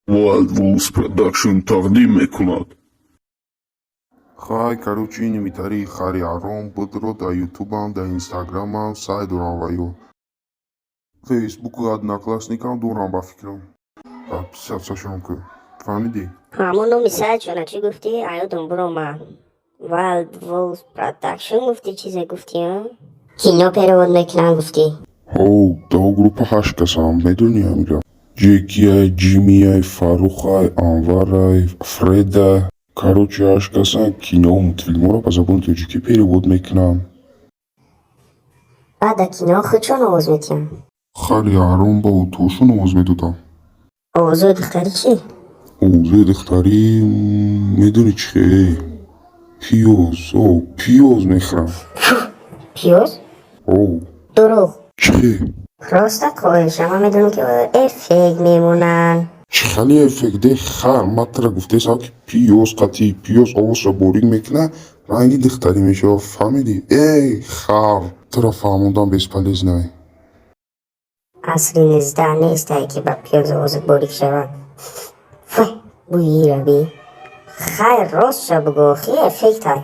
Wild Wolves Production тақдим мекунад. Хай, короче, инамитари хари ҳаром будро дар Ютубам, дар Инстаграмам сай дорам ва ё Фейсбуку Одноклассникам дорам, ба фикрам. Подписаться-шон кун. Фаҳмидӣ? Ҳамон номи сайтшона чӣ гуфтӣ? Аёдам буромад. Wild Wolves Production гуфтӣ, чизе гуфтӣ, а? Кино перевод мекунанд, гуфтӣ. Ҳов, дар группа ҳашт касам, медонӣ ҳамира? Ҷекиай, Ҷимиай, Фаррухай, Анварай, Фреда. Короче, ҳашт касан, кино, мультфилмҳоро ба забони тоҷикӣ перевод мекунанд. Баъд дар кино худшон овоз метиҳанд? Хари ҳаром, ба тошон овоз медодам. Овозҳои духтарӣ чӣ? Овозҳои духтарӣ, медонӣ чӣ хе? Пиёз, о, пиёз мехӯрам. Пиёз? О. Дурӯғ. Чӣ хе? Просто коҳиша, ман медонам, ки эффект мемонанд. Чӣ хеле эффект, е хар? Ман тура гуфтесам, ки пиёз қатӣ пиёз овозша борик мекунад, ранги духтарӣ мешавад, фаҳмидӣ? Эй хар, тура фаҳмондан бесполезно. Асри 19 нестай, ки ба пиёз овозат борик шавад. Фу, бӯи раби. Хайр, ростша бугӯ, хи эффектай?